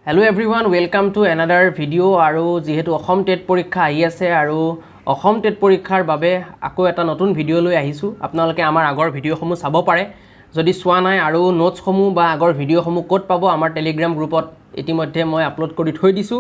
Hello everyone, welcome to another video. আৰু যিহেতু Assam TET পৰীক্ষা আহি আছে আৰু অসম টেট পৰীক্ষাৰ বাবে আকৌ এটা নতুন ভিডিঅ' লৈ আহিছোঁ। আপোনালোকে আমাৰ আগৰ ভিডিঅ'সমূহ চাব পাৰে যদি চোৱা নাই, আৰু নোটছসমূহ বা আগৰ ভিডিঅ'সমূহ ক'ত পাব, আমাৰ টেলিগ্ৰাম গ্ৰুপত ইতিমধ্যে মই আপলোড কৰি থৈ দিছোঁ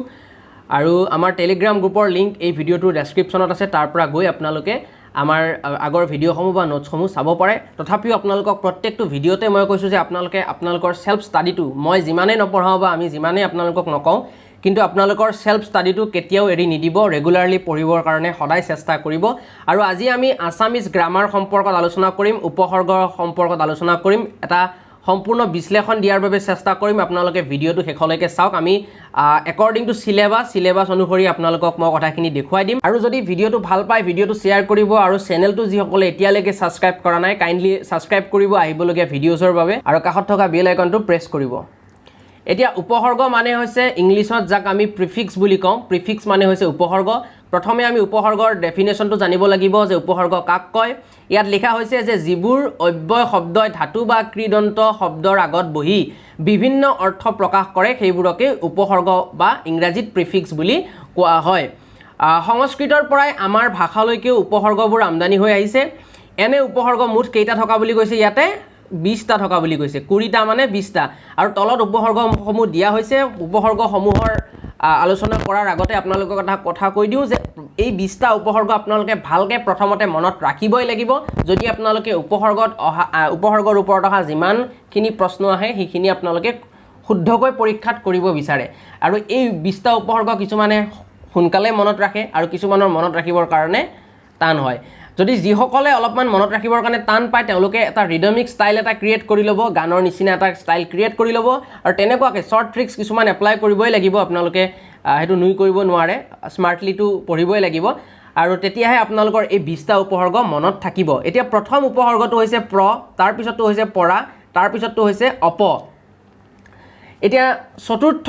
আৰু আমাৰ টেলিগ্ৰাম গ্ৰুপৰ লিংক এই ভিডিঅ'টোৰ ডেছক্ৰিপশ্যনত আছে, তাৰ পৰা গৈ আপোনালোকে আমাৰ আগৰ ভিডিঅ'সমূহ বা নোটছসমূহ চাব পাৰে। তথাপিও আপোনালোকক প্ৰত্যেকটো ভিডিঅ'তে মই কৈছোঁ যে আপোনালোকে আপোনালোকৰ চেল্ফ ষ্টাডিটো, মই যিমানেই নপঢ়াওঁ বা আমি যিমানেই আপোনালোকক নকওঁ, কিন্তু আপোনালোকৰ চেল্ফ ষ্টাডিটো কেতিয়াও এৰি নিদিব, ৰেগুলাৰলি পঢ়িবৰ কাৰণে সদায় চেষ্টা কৰিব। আৰু আজি আমি আছামিজ গ্ৰামাৰ সম্পৰ্কত আলোচনা কৰিম, উপসৰ্গ সম্পৰ্কত আলোচনা কৰিম, এটা সম্পূৰ্ণ বিশ্লেষণ দিয়াৰ বাবে চেষ্টা কৰিম। আপোনালোকে ভিডিঅ'টো শেষলৈকে চাওক। আমি একৰ্ডিং টু চিলেবাছ অনুসৰি আপোনালোকক মই কথাখিনি দেখুৱাই দিম। আৰু যদি ভিডিঅ'টো ভাল পায়, ভিডিঅ'টো শ্বেয়াৰ কৰিব আৰু চেনেলটো যিসকলে এতিয়ালৈকে ছাবস্ক্ৰাইব কৰা নাই, কাইণ্ডলি ছাবস্ক্ৰাইব কৰিব আহিবলগীয়া ভিডিঅ'ছৰ বাবে আৰু কাষত থকা বেল আইকনটো প্ৰেছ কৰিব। এতিয়া উপসৰ্গ মানে হৈছে ইংলিছত যাক আমি প্ৰিফিক্স বুলি কওঁ, প্ৰিফিক্স মানে হৈছে উপসৰ্গ। প্ৰথমে আমি উপসৰ্গৰ ডেফিনেশ্যনটো জানিব লাগিব যে উপসৰ্গ কাক কয়। ইয়াত লিখা হৈছে যে যিবোৰ অব্যয় শব্দই ধাতু বা কৃদন্ত শব্দৰ আগত বহি বিভিন্ন অৰ্থ প্ৰকাশ কৰে, সেইবোৰকে উপসৰ্গ বা ইংৰাজীত প্ৰিফিক্স বুলি কোৱা হয়। সংস্কৃতৰ পৰাই আমাৰ ভাষালৈকেও উপসৰ্গবোৰ আমদানি হৈ আহিছে। এনে উপসৰ্গ মুঠ কেইটা থকা বুলি কৈছে? ইয়াতে 20টা থকা বুলি কৈছে, 20টা মানে 20টা। আৰু তলত উপসৰ্গসমূহ দিয়া হৈছে। উপসৰ্গসমূহৰ আলোচনা কৰাৰ আগতে আপোনালোকক এটা কথা কৈ দিওঁ যে এই 20টা উপসৰ্গ আপোনালোকে ভালকৈ প্ৰথমতে মনত ৰাখিবই লাগিব, যদি আপোনালোকে উপসৰ্গত অহা, উপসৰ্গৰ ওপৰত অহা যিমানখিনি প্ৰশ্ন আহে সেইখিনি আপোনালোকে শুদ্ধকৈ পৰীক্ষাত কৰিব বিচাৰে। আৰু এই 20টা উপসৰ্গ কিছুমানে সোনকালে মনত ৰাখে আৰু কিছুমানৰ মনত ৰাখিবৰ কাৰণে টান হয়। যদি যিসকলে অলপমান মনত ৰাখিবৰ কাৰণে টান পায়, তেওঁলোকে এটা ৰিদমিক ষ্টাইল এটা ক্ৰিয়েট কৰি ল'ব, গানৰ নিচিনা এটা ষ্টাইল ক্ৰিয়েট কৰি ল'ব আৰু তেনেকুৱাকৈ শ্বৰ্ট ট্ৰিক্স কিছুমান এপ্লাই কৰিবই লাগিব আপোনালোকে, সেইটো নুই কৰিব নোৱাৰে, স্মাৰ্টলিটো পঢ়িবই লাগিব আৰু তেতিয়াহে আপোনালোকৰ এই 20টা উপসৰ্গ মনত থাকিব। এতিয়া প্ৰথম উপসৰ্গটো হৈছে প্ৰ, তাৰপিছতটো হৈছে পৰা, তাৰপিছতটো হৈছে অপ। এতিয়া চতুৰ্থ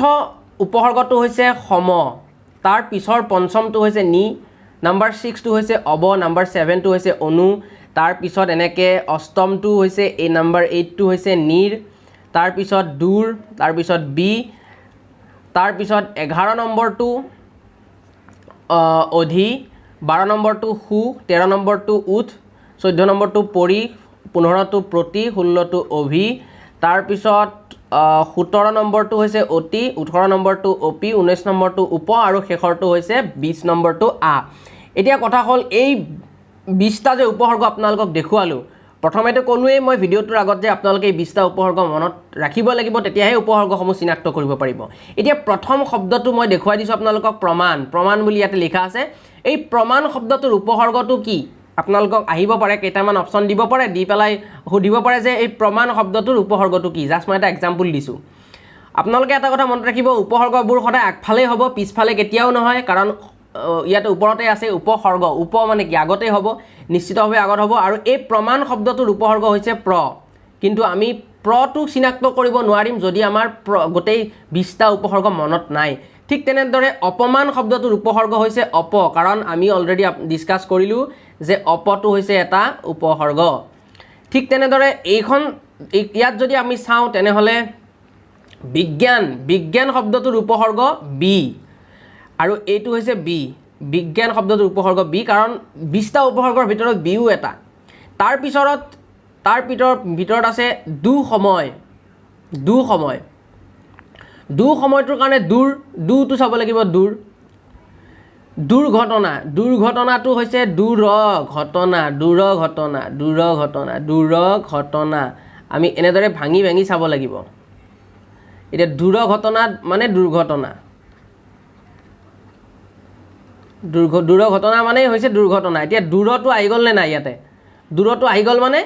উপসৰ্গটো হৈছে সম, তাৰ পিছৰ পঞ্চমটো হৈছে নি, নাম্বাৰ ছিক্সটো হৈছে অব, নাম্বাৰ ছেভেনটো হৈছে অনু, তাৰপিছত এনেকৈ অষ্টমটো হৈছে এই নাম্বাৰ এইটটো হৈছে নিৰ, তাৰপিছত দূৰ, তাৰপিছত বি, তাৰপিছত 11 নম্বৰটো অধি, 12 নম্বৰটো সু, 13 নম্বৰটো উঠ, 14 নম্বৰটো পৰি, 15টো প্ৰতি, 16টো অভি, তাৰপিছত 17 নম্বৰটো হৈছে অতি, 18 নম্বৰটো অপি, 19 নম্বৰটো উপ আৰু শেষৰটো হৈছে 20 নম্বৰটো আ। এতিয়া কথা হ'ল এই 20টা যে উপসৰ্গ আপোনালোকক দেখুৱালোঁ, প্ৰথমেতো ক'লোৱেই মই ভিডিঅ'টোৰ আগত যে আপোনালোকে এই 20টা উপসৰ্গ মনত ৰাখিব লাগিব, তেতিয়াহে উপসৰ্গসমূহ চিনাক্ত কৰিব পাৰিব। এতিয়া প্ৰথম শব্দটো মই দেখুৱাই দিছোঁ আপোনালোকক, প্ৰমাণ। প্ৰমাণ বুলি ইয়াতে লিখা আছে। এই প্ৰমাণ শব্দটোৰ উপসৰ্গটো কি আপোনালোকক আহিব পাৰে, কেইটামান অপশ্যন দিব পাৰে, দি পেলাই সুধিব পাৰে যে এই প্ৰমাণ শব্দটোৰ উপসৰ্গটো কি। জাষ্ট মই এটা এক্সাম্পল দিছোঁ। আপোনালোকে এটা কথা মনত ৰাখিব, উপসৰ্গবোৰ সদায় আগফালেই হ'ব, পিছফালে কেতিয়াও নহয়, কাৰণ ইয়াতে ওপৰতে আছে উপসৰ্গ। উপ মানে কি, আগতেই হ'ব, নিশ্চিতভাৱে আগত হ'ব। আৰু এই প্ৰমাণ শব্দটোৰ উপসৰ্গ হৈছে প্ৰ, কিন্তু আমি প্ৰটো চিনাক্ত কৰিব নোৱাৰিম যদি আমাৰ প্ৰ গোটেই 20টা উপসৰ্গ মনত নাই। ঠিক তেনেদৰে অপমান শব্দটোৰ উপসৰ্গ হৈছে অপ, কাৰণ আমি অলৰেডি ডিছকাছ কৰিলোঁ যে অপটো হৈছে এটা উপসৰ্গ। ঠিক তেনেদৰে এইখন ইয়াত যদি আমি চাওঁ তেনেহ'লে বিজ্ঞান, বিজ্ঞান শব্দটোৰ উপসৰ্গ বি আৰু এইটো হৈছে বি। বিজ্ঞান শব্দটোৰ উপসৰ্গ বি, কাৰণ 20টা উপসৰ্গৰ ভিতৰত বিও এটা। তাৰ পিছৰত, তাৰ ভিতৰত আছে দুসময়। দুসময়, দুসময়টোৰ কাৰণে দূৰ, দুটো চাব লাগিব, দূৰ। দুৰ্ঘটনা, দুৰ্ঘটনাটো হৈছে দূৰ ঘটনা, দূৰ ঘটনা, দূৰ ঘটনা, দূৰ ঘটনা। আমি এনেদৰে ভাঙি ভাঙি চাব লাগিব। এতিয়া দূৰ ঘটনা মানে দুৰ্ঘটনা, দূৰ ঘটনা মানেই হৈছে দুৰ্ঘটনা। এতিয়া দূৰটো আহি গ'ল নে নাই? ইয়াতে দূৰটো আহি গ'ল মানে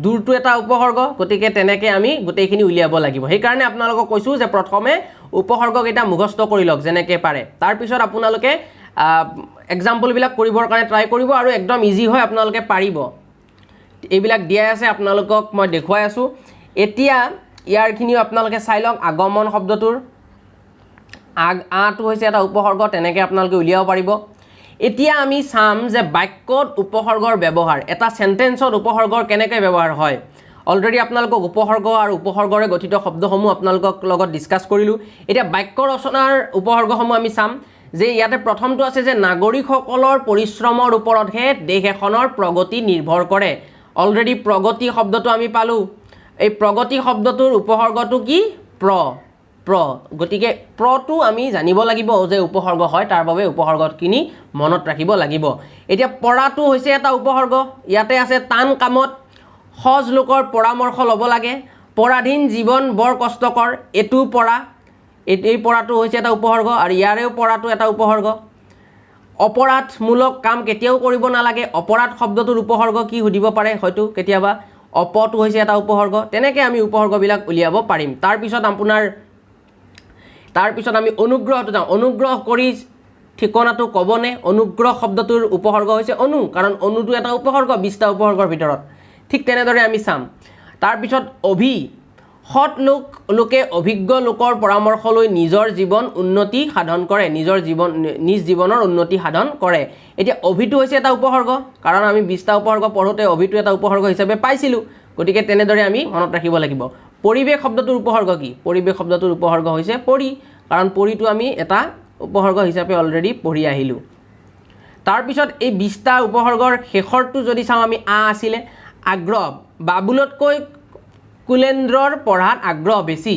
দূৰটো এটা উপসৰ্গ, গতিকে তেনেকৈ আমি গোটেইখিনি উলিয়াব লাগিব। সেইকাৰণে আপোনালোকক কৈছোঁ যে প্ৰথমে উপসৰ্গকেইটা মুখস্থ কৰি লওক যেনেকৈ পাৰে, তাৰপিছত আপোনালোকে এক্সাম্পলবিলাক কৰিবৰ কাৰণে ট্ৰাই কৰিব আৰু একদম ইজি হয়, আপোনালোকে পাৰিব। এইবিলাক দিয়াই আছে আপোনালোকক মই দেখুৱাই আছোঁ। এতিয়া ইয়াৰখিনিও আপোনালোকে চাই লওক। আগমন শব্দটোৰ আগ আটো হৈছে এটা উপসৰ্গ, তেনেকৈ আপোনালোকে উলিয়াব পাৰিব। এতিয়া আমি চাম যে বাক্যত উপসৰ্গৰ ব্যৱহাৰ, এটা চেণ্টেন্সত উপসৰ্গৰ কেনেকৈ ব্যৱহাৰ হয়। অলৰেডি আপোনালোকক উপসৰ্গ আৰু উপসৰ্গৰে গঠিত শব্দসমূহ আপোনালোকক লগত ডিছকাছ কৰিলোঁ। এতিয়া বাক্য ৰচনাৰ উপসৰ্গসমূহ আমি চাম যে ইয়াতে প্ৰথমটো আছে যে নাগৰিকসকলৰ পৰিশ্ৰমৰ ওপৰতহে দেশ এখনৰ প্ৰগতি নিৰ্ভৰ কৰে। অলৰেডি প্ৰগতি শব্দটো আমি পালোঁ। এই প্ৰগতি শব্দটোৰ উপসৰ্গটো কি? প্ৰ, প্ৰ। গতিকে প্ৰটো আমি জানিব লাগিব যে উপসৰ্গ হয়, তাৰ বাবে উপসৰ্গখিনি মনত ৰাখিব লাগিব। এতিয়া পৰাটো হৈছে এটা উপসৰ্গ। ইয়াতে আছে টান কামত সজ লোকৰ পৰামৰ্শ ল'ব লাগে, পৰাধীন জীৱন বৰ কষ্টকৰ, এইটো পৰা, এই পৰাটো হৈছে এটা উপসৰ্গ আৰু ইয়াৰেও পৰাটো এটা উপসৰ্গ। অপৰাধমূলক কাম কেতিয়াও কৰিব নালাগে। অপৰাধ শব্দটোৰ উপসৰ্গ কি সুধিব পাৰে হয়তো কেতিয়াবা। অপটো হৈছে এটা উপসৰ্গ। তেনেকৈ আমি উপসৰ্গবিলাক উলিয়াব পাৰিম। তাৰপিছত আমি অনুগ্ৰহটো যাওঁ। অনুগ্ৰহ কৰি ঠিকনাটো ক'বনে? অনুগ্ৰহ শব্দটোৰ উপসৰ্গ হৈছে অনু, কাৰণ অনুটো এটা উপসৰ্গ 20টা উপসৰ্গৰ ভিতৰত। ঠিক তেনেদৰে আমি চাম। তাৰপিছত অভি, সৎ লোকে অভিজ্ঞ লোকৰ পৰামৰ্শ লৈ নিজৰ জীৱন উন্নতি সাধন কৰে, নিজ জীৱনৰ উন্নতি সাধন কৰে। এতিয়া অভিটো হৈছে এটা উপসৰ্গ, কাৰণ আমি 20টা উপসৰ্গ পঢ়োঁতে অভিটো এটা উপসৰ্গ হিচাপে পাইছিলোঁ। গতিকে তেনেদৰে আমি মনত ৰাখিব লাগিব। পৰিৱেশ শব্দটোৰ উপসৰ্গ কি? পৰিৱেশ শব্দটোৰ উপসৰ্গ হৈছে পৰি, কাৰণ পৰিটো আমি এটা উপসৰ্গ হিচাপে অলৰেডি পঢ়ি আহিলোঁ। তাৰপিছত এই 20টা উপসৰ্গৰ শেষৰটো যদি চাওঁ আমি, আ আছিলে আগ্ৰহ, বাবুলতকৈ কুলেন্দ্ৰৰ পঢ়াত আগ্ৰহ বেছি।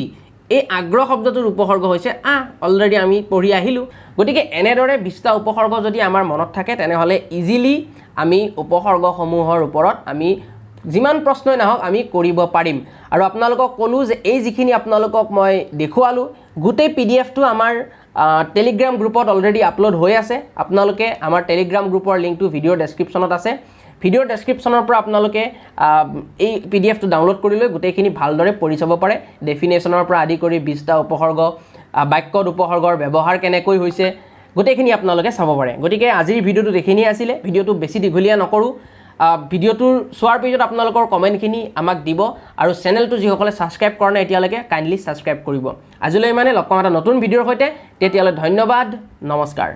এই আগ্ৰহ শব্দটোৰ উপসৰ্গ হৈছে আ, অলৰেডি আমি পঢ়ি আহিলোঁ। গতিকে এনেদৰে 20টা উপসৰ্গ যদি আমাৰ মনত থাকে তেনেহ'লে ইজিলি আমি উপসৰ্গসমূহৰ ওপৰত আমি যিমান প্ৰশ্নই নাহক আমি কৰিব পাৰিম। আৰু আপোনালোকক ক'লোঁ যে এই যিখিনি আপোনালোকক মই দেখুৱালোঁ গোটেই পি ডি এফটো আমাৰ টেলিগ্ৰাম গ্ৰুপত অলৰেডি আপলোড হৈ আছে। আপোনালোকে আমাৰ টেলিগ্ৰাম গ্ৰুপৰ লিংকটো ভিডিঅ'ৰ ডেছক্ৰিপশ্যনত আছে। ভিডিঅ'ৰ ডেছক্ৰিপশ্যনৰ পৰা আপোনালোকে এই পি ডি এফটো ডাউনলোড কৰি লৈ গোটেইখিনি ভালদৰে পঢ়ি চাব পাৰে। ডেফিনেশ্যনৰ পৰা আদি কৰি 20টা উপসৰ্গ, বাক্যত উপসৰ্গৰ ব্যৱহাৰ কেনেকৈ হৈছে, গোটেইখিনি আপোনালোকে চাব পাৰে। গতিকে আজিৰ ভিডিঅ'টোত এইখিনিয়ে আছিলে। ভিডিঅ'টো বেছি দীঘলীয়া নকৰোঁ। ভিডিঅ'টোৰ চোৱাৰ পিছত আপোনালোকৰ কমেণ্টখিনি আমাক দিব আৰু চেনেলটো যিসকলে ছাবস্ক্ৰাইব কৰা নাই এতিয়ালৈকে কাইণ্ডলি ছাবস্ক্ৰাইব কৰিব। আজিলৈ ইমানে, লগ পাম এটা নতুন ভিডিঅ'ৰ সৈতে। তেতিয়ালৈ ধন্যবাদ, নমস্কাৰ।